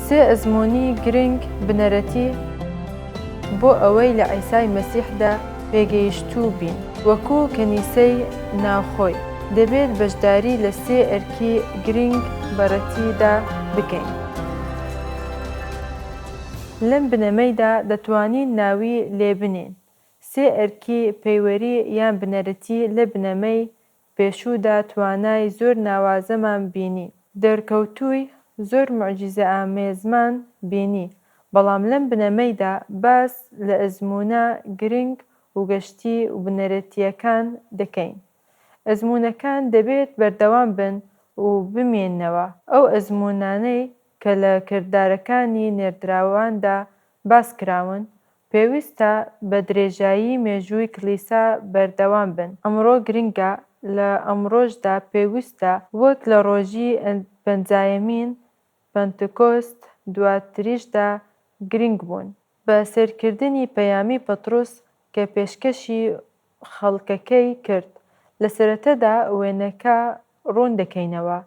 سێ ئەزموونی گرنگ بنەرەتی بۆ ئەوەی لە عیسای مەسیحدا پێگەیشتوو بین وەکو کەنیسەی ناوخۆی، دەبێت بەشداری لە سێ ئەرکی گرنگ بەڕەتیدا بکەین. لەم بنەمەیدا دەتوانین ناوی لێبنێین سێ ئەرکی پەیوەری یان بنەرەتی لە بنەمەی پێشوودا توانای زۆر ناوازەمان بینی، دەرکەوتووی زۆر موعجیزەئامێزمان بینی، بەڵام لەم بنەمەیدا باس لە ئەزموونە گرنگ و گشتی و بنەرەتییەکان دەکەین. ئەزموونەکان دەبێت بەردەوام بن و بمێننەوە، ئەو ئەزموونانەی کە لە کردارەکانی نێردراواندا باس کراون، پێویستە بە درێژایی مێژووی کلیسا بەردەوام بن. ئەمڕۆ گرنگە، لە ئەمڕۆشدا پێویستە وەک لە ڕۆژی پەنجایەمین پەنتکۆست دواتریشدا گرنگ بوون. بە سەیرکردنی پەیامی پەتڕوس کە پێشکەشی خەڵکەکەی کرد، لە سەرەتەدا وێنەکە ڕوون دەکەینەوە،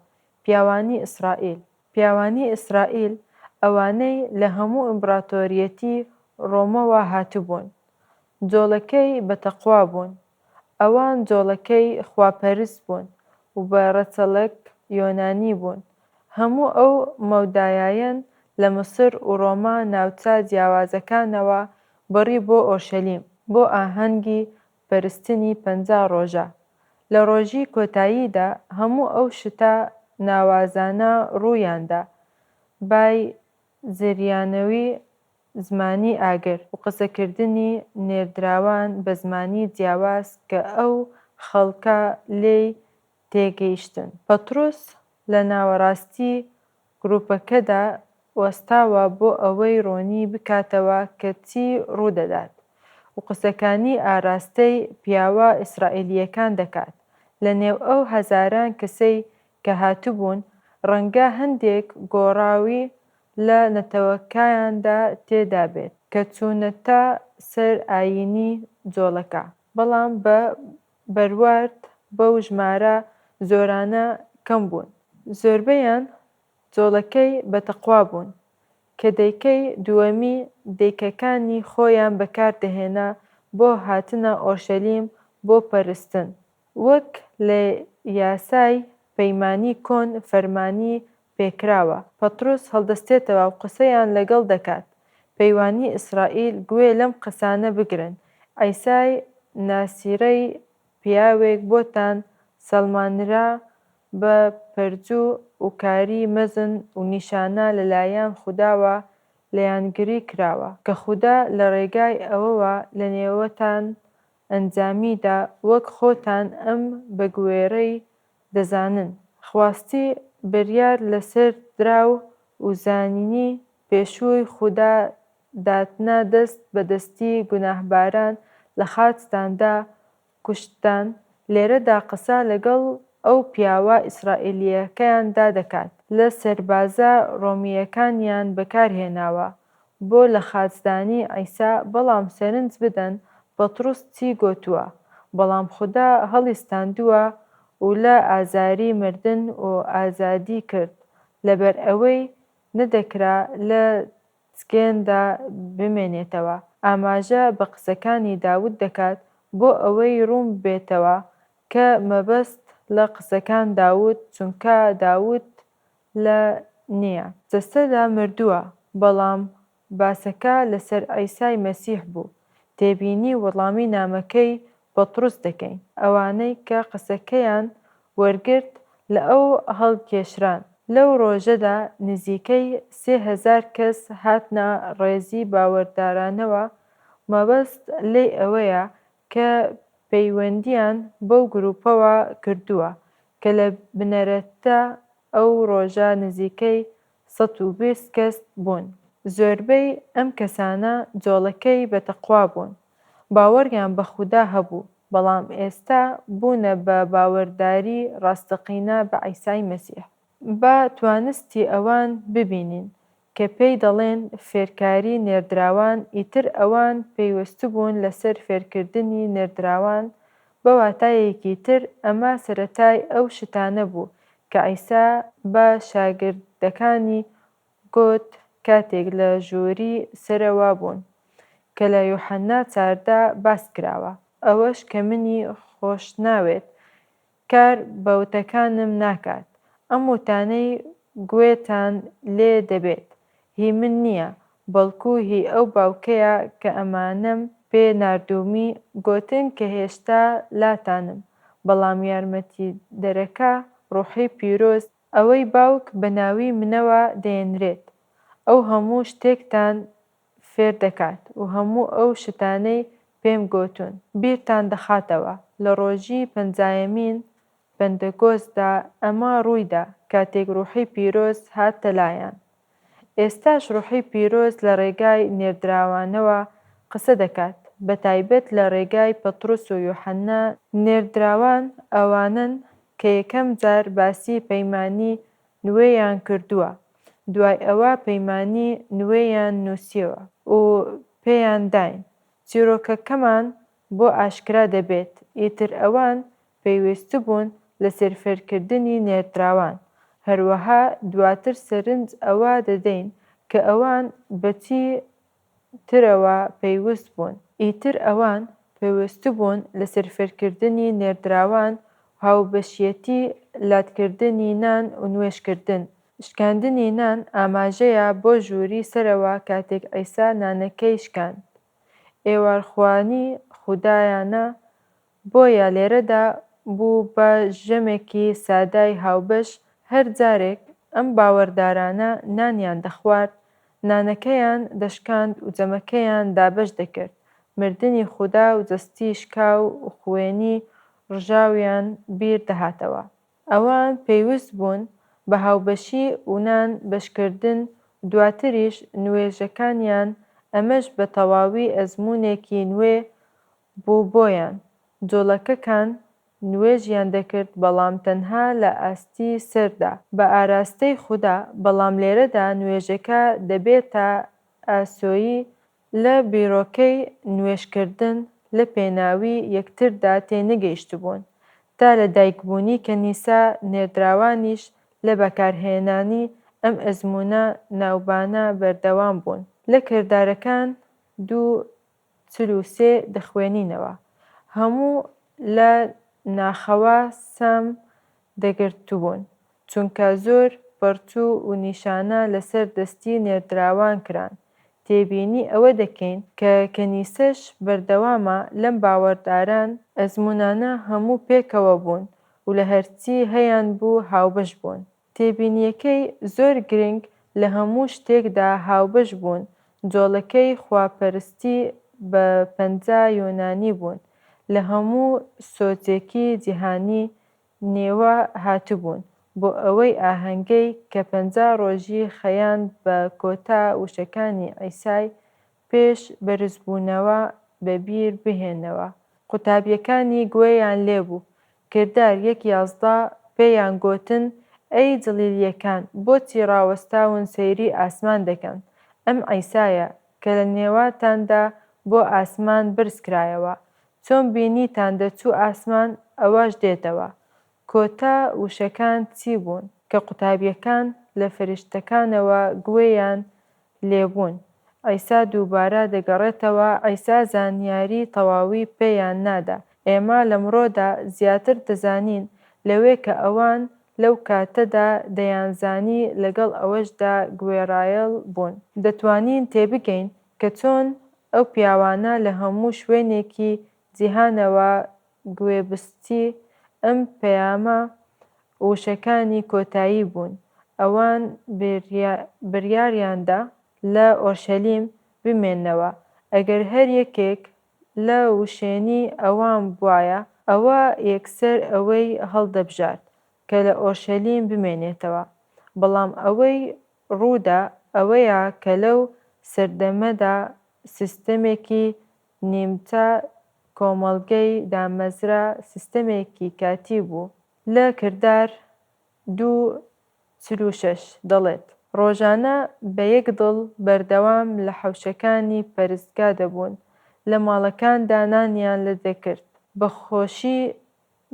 پیاوانی ئیسرائیل. پیاوانی ئیسرائیل، ئەوانەی لە هەموو ئیمبراتۆریەتی ڕۆمەوە هاتبوون، جۆڵەکەی بەتەقوا بوون. ئەوان جۆڵەکەی خواپەرست بوون و بە ڕەچەڵەک یۆنانی بوون. هەموو ئەو مەودایایەن لە مسر و ڕۆما ناوچە جیاوازەکانەوە بڕی بۆ ئۆرشەلیم بۆ ئاهەنگی پەرستنی 50 ڕۆژە. لە ڕۆژی کۆتاییدا هەموو ئەو شتە ناوازانە ڕوویاندا، بای زریانەوی زمانی ئاگر و قسەکردنی نێردراوان بە زمانی جیاواز کە ئەو خەڵکە لێی تێگەیشتن. پەتڕوس لە ناوەڕاستی گروپەکەدا وەستاوە بۆ ئەوەی ڕوونی بکاتەوە کە چی ڕوودەدات و قسەکانی ئاراستەی پیاوە ئیسرائیلییەکان دەکات لە نێو ئەو هەزاران کەسەی کە هاتبوون، ڕەنگە هەندێک گۆڕاوی لە نەتەوەکایاندا تێدا بێت کە چوونەتە سەر ئایینی جۆڵەکە، بەڵام بە بەروارد بەو ژمارە زۆرانە کەم بوون. زۆربەیان جۆڵەکەی بەتەقوا بوون، کە دەیکەی دووەمی دەیکەکانی خۆیان بەکار دەهێنا بۆ هاتنە ئۆرشەلیم بۆ پەرستن، وەک لە یاسای پەیمانی کۆن فەرمانی پێکراوە. پەتڕوس هەڵدەستێتەوە و قسەیان لەگەڵ دەکات، پەیوانی ئیسرائیل گوێ لەم قسانە بگرن، عیسای ناسیرەی پیاوێک بۆتان سەڵمانرا بە پەرجوو و کاری مەزن و نیشانە لەلایەن خوداوە لێیانگری کراوە، کە خودا لە ڕێگای ئەوەوە لەنێوتان ئەنجامیدا وەک خۆتان ئەم بەگوێرەی دەزانن. خواستی بریار لەسەر دراو و زانینی پێشووی خودا داتنە دەست بە دەستی گوناهباران لە خاچتان دا کوشتتان، لێرەدا قسە لەگەڵ ئەو پیاوە ئیسرائیلییەکەیاندا دەکات لە سەربازە ڕۆمییەکانیان بەکارهێناوە بۆ لەخاچدانی عیسا بەڵام سەرنج بدەن پەتڕوس چی گۆتووە بەڵام خودا هەڵیستاندووە و لە ئازاری مردن و ئازادی کرد لەبەرئەوەی نەدەکرا لە چکێندا بمێنێتەوە ئاماژە بە قسەکانی داود دەکات بۆ ئەوەی ڕوون بێتەوە کە مەبەست لە قسەکان داود چونکا داود لە نییە. جەستەدا مردووە، بەڵام باسەکە لەسەر عیسای مەسیح بوو. تێبینی وەڵامی نامەکەی پەتڕوس دەکەین. ئەوانەی کە قسەکەیان وەرگرت لە ئەو هەڵکێشران. لەو ڕۆژەدا نزیکەی 3000 کەس هاتنە ڕێزی باوەردارانەوە، مەبەست لێی ئەوەیە کە پەیوەندییان بەو گروپەوە کردووە کە لە بنەرەتدا ئەو ڕۆژە نزیکەی 120 کەس بوون. زۆربەی ئەم کەسانە جۆڵەکەی بەتەقوا بوون، باوەڕیان بە خودا هەبوو، بەڵام ئێستا بوونە بە باوەرداری ڕاستەقینە بە عیسای مەسیح. با توانستی ئەوان ببینین کە پێی دەڵێن فێرکاری نێردراوان ئیتر ئەوان پەیوەستبوون لەسەر فێرکردنی نێردراوان بە واتایەکی تر ئەمە سەرەتای ئەو شتانە بوو کە عیسا بە شاگردەکانی گۆت. کاتێک لە ژووری سەرەوە بوون، کە لە یۆحەننا 14 باس کراوە. ئەوەش کە منی خۆشناوێت کار بە وتەکانم ناکات، ئەم وتانەی گوێتان لێ دەبێت هی من نییە، بەڵکو هی ئەو باوکەیە کە ئەمانەم پێ ناردوومی، گۆتن کە هێشتا لاتانم، بەڵام یارمەتیدەرەکە، ڕۆحی پیرۆز، ئەوەی باوک بە ناوی منەوە دەینێرێت، ئەو هەموو شتێکتان فێر دەکات و هەموو ئەو شتانەی پێم گۆتوون بیرتان دەخاتەوە. لە ڕۆژی پەنجایەمین پەنتەکۆستدا ئەمە ڕوویدا کاتێک ڕوحی پیرۆز هاتە لایان. ئێستاش ڕوحی پیرۆز لە ڕێگای نێردراوانەوە قسە دەکات، بە تایبەت لە ڕێگای پەتڕوس و یۆحەننا. نێردراوان ئەوانەن کە یەکەم جار باسی پەیمانی نوێیان کردووە، دوای ئەوە پەیمانی نوێیان نووسیوە و پێیان داین. چیرۆکەکەمان بۆ ئاشکرا دەبێت، ئیتر ئەوان پەیوەستبوون لەسەر فێرکردنی نێردراوان، هەروەها دواتر سەرنج ئەوە دەدەین کە ئەوان بە چی ترەوە پەیوەست بوون. ئیتر ئەوان پەیوەستبوون لەسەر فێرکردنی نێردراوان و هاوبەشیەتی لاتکردنی نان و نوێژکردن. شکاندنی نان ئاماژەیە بۆ ژووری سەرەوە کاتێک عیسا نانەکەی شکاند. ئێوارخوانی خودایانە بۆیە لێرەدا بوو بە ژەمێکی سادای هاوبەش، هەر جارێک ئەم باوەردارانە نانیان دەخوارد، نانەکەیان دەشکاند و جەمەکەیان دابەش دەکرد، مردنی خودا و جەستی شکاو و خوێنی ڕژاویان بیر دەهاتەوە. ئەوان پەیوست بوون بە هاوبەشی و نان بەشکردن و دواتریش نوێژەکانیان، ئەمەش بە تەواوی ئەزموونێکی نوێ بوو بۆیان، جوڵەکەکان نوێژیان دەکرد بەڵام تەنها لە ئاستی سەردا، بە ئاراستەی خودا، بەڵام لێرەدا نوێژەکە دەبێتە ئاسۆیی، لە بیرۆکەی نوێژکردن لە پێناوی یەکتردا تێنەگەیشتبوون، تا لە دایکبوونی کەنیسە نێردراوانیش لە بەکارهێنانی ئەم ئەزموونە ناوبانە بەردەوام بوون. لە کردارەکان دوو 43 دەخوێنینەوە، هەموو لە ناخەوە سام دەگرتبوون، چونکە زۆر پەڕتوو و نیشانە لەسەر دەستی نێردراوان کران. تێبینی ئەوە دەکەین کە کەنیسەش بەردەوامە لەم باوەڕداران ئەزموونانە هەموو پێکەوە بوون و لە هەرچی هەیان بوو هاوبەش بوون. تێبینییەکەی زۆر گرنگ لە هەموو شتێکدا هاوبەش بوون، جۆڵەکەی خواپەرستی بە 50 یۆنانی بوون، لە هەموو سۆچێکی جیهانی نێوە هاتبوون بۆ ئەوەی ئاهەنگەی کە 50 ڕۆژی خەیاند بە کۆتا وشەکانی عیسای پێش بەرزبوونەوە بە بیر بهێنەوە. قوتابیەکانی گوێیان لێ بوو. کردار یەک 11 پێیان گۆتن، ئەی جڵیلیەکان، بۆچی ڕاوەستاون سەیری ئاسمان دەکەن؟ ئەم عیسایە کە لە نێواتاندا بۆ ئاسمان بەرز کرایەوە. چۆن بینیتان دەچوو ئاسمان، ئەواش دێتەوە. کۆتا وشەکان چی بوون کە قوتابیەکان لە فریشتەکانەوە گوێیان لێبوون؟ عیسا دووبارە دەگەڕێتەوە عیسا زانیاری تەواوی پێیان نادا. ئێمە لەمڕۆدا زیاتر دەزانین لەوێ کە ئەوان لەو کاتەدا دەیانزانی لەگەڵ ئەوەشدا گوێڕایەڵ بوون. دەتوانین تێبگەین کە چۆن ئەو پیاوانە لە هەموو شوێنێکی جیهانەوە گوێبستی ئەم پەیامە و وشەکانی کۆتایی بوون، ئەوان بریاریاندا لە ئۆرشەلیم بمێننەوە، ئەگەر هەر یەکێک لە وشێنی ئەوان بوایە، ئەوا یەکسەر ئەوەی هەڵدەبژارد کە لە ئۆرشەلیم بمێنێتەوە، بەڵام ئەوەی ڕوودا ئەوەیە کە لەو سەردەمەدا سیستەمێکی نیمچە کۆمەڵگەی دامەزرا سیستەمێکی کاتی بوو لە کردار دوو 46 دەڵێت، ڕۆژانە بە یەک دڵ بەردەوام لە حەوشەکانی پەرستگا دەبوون، لە ماڵەکاندا نانیان لە دەکرد، بە خۆشی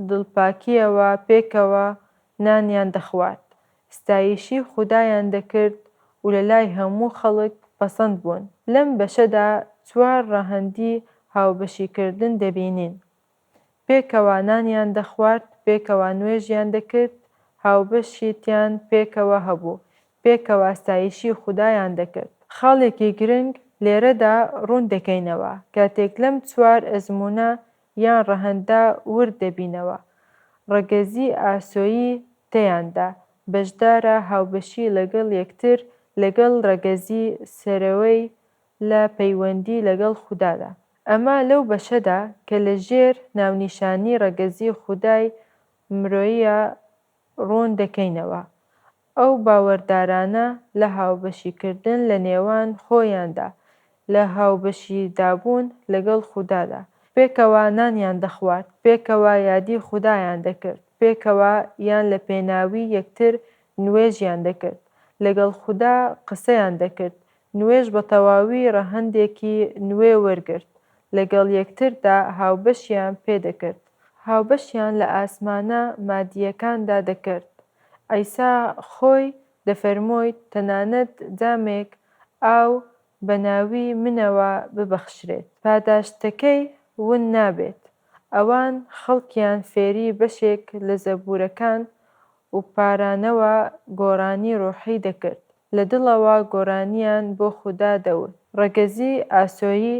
دڵپاکییەوە پێکەوە نانیان دەخوارد، ستایشی خودایان دەکرد و لە لای هەموو خەڵک پەسەند بوون. لەم بەشەدا چوار ڕەهەندی هاوبەشیکردن دەبینین. پێکەوە نانیان دەخوارد، پێکەوە نوێژیان دەکرد، هاوبەشیتیان پێکەوە هەبوو، پێکەوە ستایشی خودایان دەکرد. خاڵێکی گرنگ لێرەدا ڕوون دەکەینەوە، کاتێک لەم چوار ئەزموونە یان ڕەهەندە ورد دەبینەوە، ڕەگەزی ئاسۆیی تێیاندا بەشدارە هاوبەشی لەگەڵ یەکتر لەگەڵ ڕەگەزی سەرەوەی لە پەیوەندی لەگەڵ خودادا. ئەمە لەو بەشەدا کە لە ژێر ناونیشانی ڕەگەزی خودای مرۆییە ڕوون دەکەینەوە، ئەو باوەردارانە لە هاوبەشیکردن لە نێوان خۆیاندا، لە هاوبەشیدابوون لەگەڵ خودادا. پێکەوە نانیان دەخوارد، پێکەوە یادی خودایان دەکرد، پێکەوە یان لە پێناوی یەکتر نوێژیان دەکرد، لەگەڵ خودا قسەیان دەکرد، نوێژ بە تەواوی ڕەهەندێکی نوێ وەرگرت، لەگەڵ یەکتردا هاوبەشیان پێ دەکرد. هاوبەشیان لە ئاسمانە مادییەکاندا دەکرد. عیسا خۆی دەفەرموویت تەنانەت جامێک ئاو بە ناوی منەوە ببەخشرێت، پاداشتەکەی ون نابێت. ئەوان خەڵکیان فێری بەشێک لە زەبوورەکان و پارانەوە گۆرانی ڕۆحی دەکرد، لە دڵەوە گۆرانیان بۆ خودا دەوت. ڕەگەزی ئاسۆیی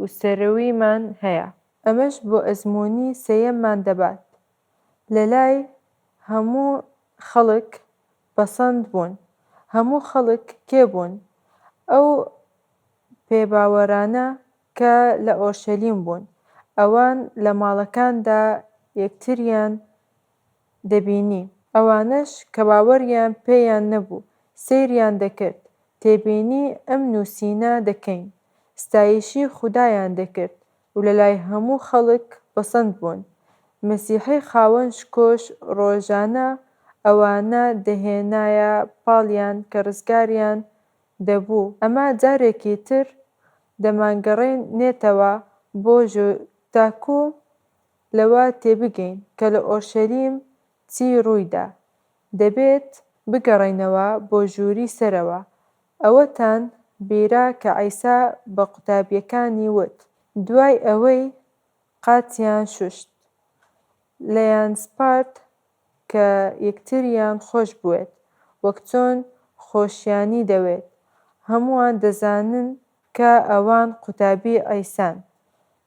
و سەروویمان هەیە. ئەمەش بۆ ئەزموونی سێیەممان دەبات. لەلای هەموو خەڵک پەسەند بوون. هەموو خەڵک کێ بوون؟ ئەو پێباوەرانە کە لە ئۆرشەلیم بوون. ئەوان لە ماڵەکاندا یەکتریان دەبینی. ئەوانەش کە باوەریان پێیان نەبوو، سەیریان دەکرد. تێبینی ئەم نووسینە دەکەین. ستایشی خودایان دەکرد و لەلای هەموو خەڵک پەسەند بوون. مەسیحی خاوەن شکۆش ڕۆژانە ئەوانە دەهێنایە پاڵیان کە ڕزگاریان دەبوو. ئەمە جارێکی تر دەمانگەڕێنێتەوە بۆ تاکو لەوە تێبگەین کە لە ئۆرشەلیم چی ڕوویدا. دەبێت بگەڕێینەوە بۆ ژووری سەرەوە. ئەوەتان بیرە کە عیسا بە قوتابییەکانی وت، دوای ئەوەی قاچیان شوشت، لێیانسپارد کە یەکتریان خۆش بوێت، وەک چۆن خۆشیانی دەوێت. هەمووان دەزانن کە ئەوان قوتابی عیسان.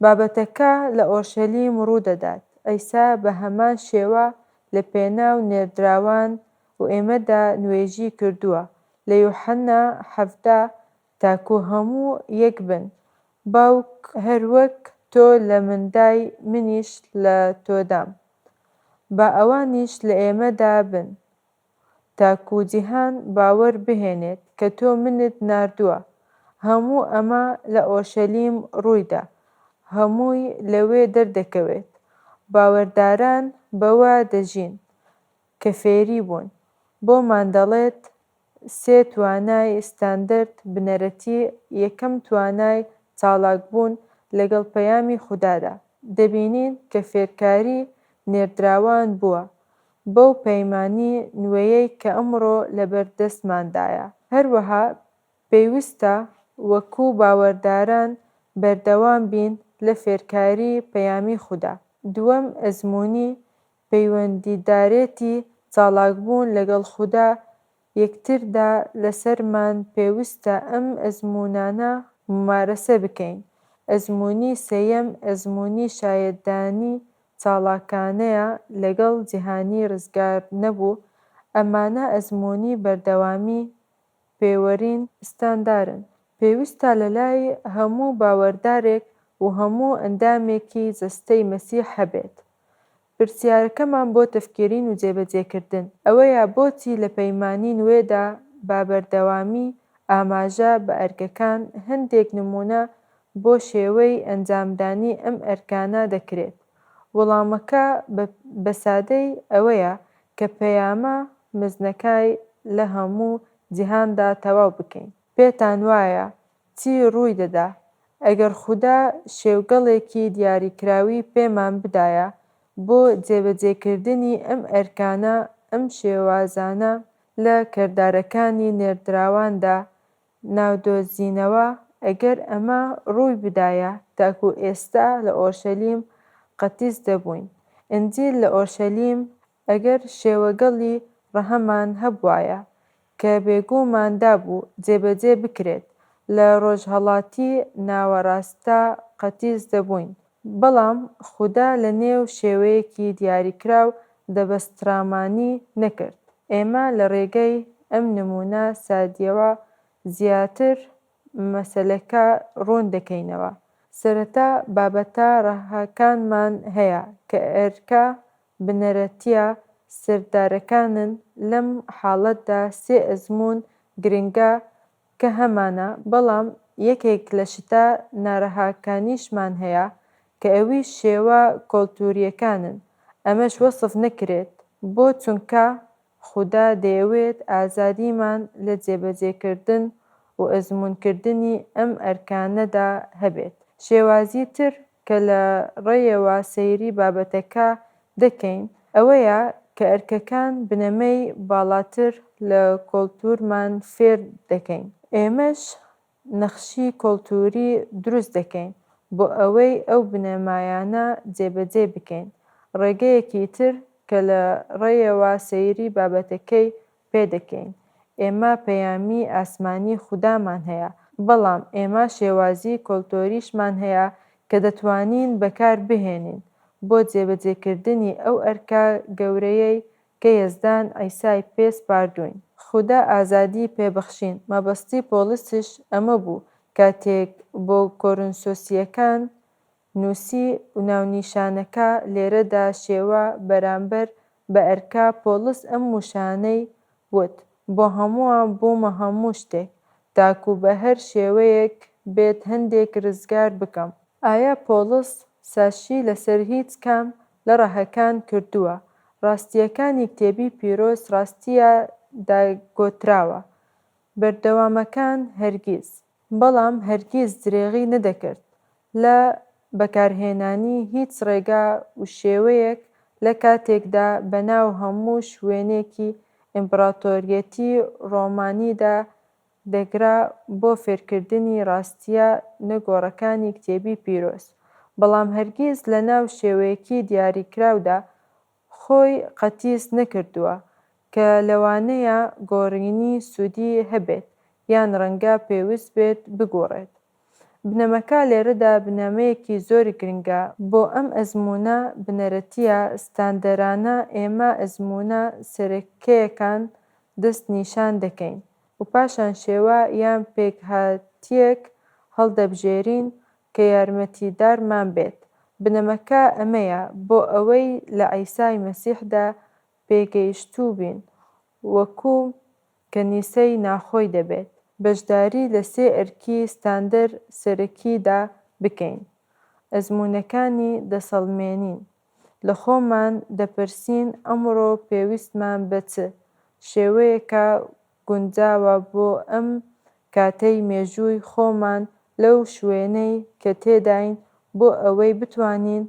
بابەتەکە لە ئۆرشەلیم ڕوودەدات، عیسا بە هەمان شێوە لە پێناو نێردراوان و ئێمەدا نوێژی کردووە لە یوحەنا 17 تاکو هەموو یەک بن، باوک هەروەک تۆ لە مندای منیش لە تۆدام، با ئەوانیش لە ئێمەدا بن. تاکو جیهان باوەر بهێنێت کە تۆ منت ناردووە. هەموو ئەمە لە ئۆرشەلیم ڕوویدا، هەمووی لەوێ دەردەکەوێت. باوەرداران بەوە دەژین کە فێری بوون. بۆمان دەڵێت سێ توانای ستاندەرد بنەرەتی یەکەم توانای چاڵاکبوون لەگەڵ پەیامی خودادا. دەبینین کە فێرکاری نێردراوان بووە بەو پەیمانی نوێیەی کە ئەمڕۆ لەبەردەستماندایە. هەروەها پێویستە وەکو باوەرداران بەردەوام بین لە فێرکاری پەیامی خودا. دووەم ئەزموونی پەیوەندیدارێتی چاڵاکبوون لەگەڵ خودا یەکتردا لەسەرمان پێویستە ئەم ئەزموونانە مومارەسە بکەین. ئەزموونی سێیەم ئەزموونی شایەتدانی چاڵاکانەیە لەگەڵ جیهانی ڕزگارنەبوو، ئەمانە ئەزموونی بەردەوامی پێوەرین، ستاندارن، پێویستە لەلای هەموو باوەردارێک و هەموو ئەندامێکی جەستەی مەسیح هەبێت. پرسیارەکەمان بۆ تەفکیرین و جێبەجێکردن ئەوەیە بۆچی لە پەیمانی نوێدا با بەردەوامی ئاماژە بە ئەرکەکان هەندێک نموونە بۆ شێوەی ئەنجامدانی ئەم ئەرکانە دەکرێت؟ وەڵامەکە بە سادەی ئەوەیە کە پەیامە مەزنەکای لە هەموو جیهاندا تەواو بکەین. پێتان وایە چی ڕووی دەدا ئەگەر خودا شێوگەڵێکی دیاریکراوی پێمان بدایە بۆ جێبەجێکردنی ئەم ئەرکانە، ئەم شێوازانە؟ لە کردارەکانی نێردراواندا ناودۆزینەوە، ئەگەر ئەمە ڕووی بدایە تاکو ئێستا لە ئۆرشەلیم قەتیس دەبووین. ئنجیل لە ئۆرشەلیم ئەگەر شێوەگەڵی ڕەهامان هەبوایە کە بێگوومان دابوو جێبەجێ بکرێت، لە ڕۆژهەڵاتی ناوەڕاستدا قەتیس دەبووین. بەڵام خودا لە نێو شێوەیەکی دیاریکراو دەبەستڕامانی نەکرد. ئێمە لە ڕێگەی ئەم نموونە سادیەوە زیاتر مەسەلەکە ڕوون دەکەینەوە. سەرەتا بابەتە ڕەهاکانمان هەیە کە ئەرکە بنەرەتیە سەردارەکانن، لەم حاڵەتدا سێ ئەزموون گرنگە کە هەمانە، بەڵام یەکێک لە شتە نارەهاکانیشمان هەیە کە ئەویش شێوە کۆلتوریەکانن، ئەمەش وەسف نەکرێت بۆ چونکە خودا دەیەوێت ئازادیمان لە جێبەجێکردن و ئەزموونکردنی ئەم ئەرکانەدا هەبێت. شێوازی تر کە لە ڕێیەوە سەیری بابەتەکە دەکەین ئەوەیە کە ئەرکەکان بنەمای باڵاتر لە کۆلتورمان فێر دەکەین. ئێمەش نەخشی کۆلتوری دروست دەکەین بۆ ئەوەی ئەو بنەمایانە جێبەجێ بکەین. ڕێگەیەکی تر کە لە ڕێیەوە سەیری بابەتەکەی پێ دەکەین، ئێمە پەیامی ئاسمانی خودامان هەیە، بەڵام ئێمە شێوازی کۆلتۆریشمان هەیە کە دەتوانین بەکار بهێنین بۆ جێبەجێکردنی ئەو ئەرکە گەورەیەی کە یەزدان عیسای پێ سپاردووین. خودا ئازادی پێ بەخشین، مەبەستی پۆڵسیش ئەمە بوو کاتێک بۆ کۆرنسۆسییەکان نووسی و ناونیشانەکە لێرەدا شێوە بەرامبەر بە ئەرکە، پۆڵس ئەم وشانەی وت، بۆ هەمووان بوومە هەموو شتێک، تاکو بە هەر شێوەیەک بێت هەندێک رزگار بکەم. ئایا پۆڵس ساشی لەسەر هیچ کام لە ڕەهەکان کردووە؟ ڕاستییەکانی کتێبی پیرۆز ڕاستییە داگۆتراوە بەردەوامەکان هەرگیز. بەڵام هەرگیز درێغی نەدەکرد لە بەکارهێنانی هیچ ڕێگا و شێوەیەک لە کاتێکدا بەناو هەموو شوێنێکی ئیمپڕاتۆریەتی ڕۆمانیدا دەگرا بۆ فێرکردنی ڕاستییە نەگۆڕەکانی کتێبی پیرۆز، بەڵام هەرگیز لەناو شێوەیەکی دیاریکراودا خۆی قەتیس نەکردووە کە لەوانەیە گۆڕینی سوودی هەبێت یان ڕەنگە پێوست بێت بگوڕێت. بنەمەکە لێرەدا بنەمەیەکی زۆر گرنگە بۆ ئەم ئەزموونە بنەرەتییە ستاندەرانە ئێمە ئەزموونە سەرەکەیەکان دەست نیشان دەکەین و پاشان شێوە یان پێکهاتیەک هەڵدەبژێرین کە یارمەتیدارمان بێت. بنەمەکە ئەمەیە، بۆ ئەوەی لە عیسای مەسیحدا پێگەیشتوو بین وەکو کەنیسەی ناخۆی دەبێت بەشداری لە سێ ئەرکی ستاندەر سەرەکیدا بکەین، ئەزموونەکانی دەسەڵمێنین، لە خۆمان دەپرسین ئەمڕۆ پێویستمان بە چ شێوەیەکە گونجاوە بۆ ئەم کاتەی مێژووی خۆمان لەو شوێنەی کە تێداین بۆ ئەوەی بتوانین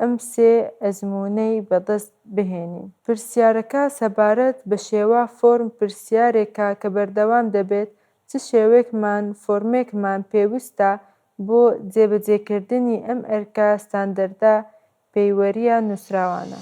ئەم سێ ئەزموونەی بەدەست بهێنین. پرسیارەکە سەبارەت بە شێوە، فۆرم، پرسیارێکە کە بەردەوام دەبێت، چ شێوەیەکمان، فۆرمێکمان، پێویستە بۆ جێبەجێکردنی ئەم ئەرکە ستاندەردە پەیوەرییە نووسراوانە.